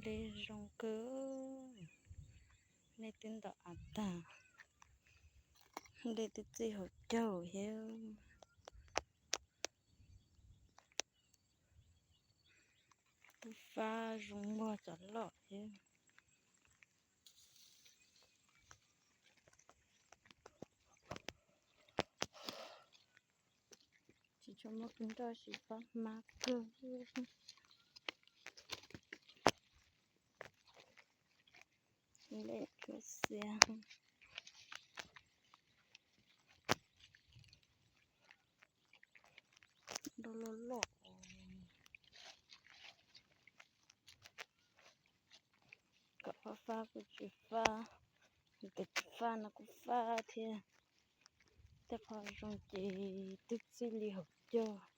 Dej zoo kawg, dej twb ntom av tag, dej twb txij hauv caug thiab. Twb fab zoo muag cov loj thiab. Tsis tshua muaj kws nroj, tsis fab hmab kawg. Lej tshua xiab. Nroj loj loj. Kom fab fab kuj tsis fab, kom tsis fab no kuj fab thiab. Tej qho zoo ces twb txij li hauv caug.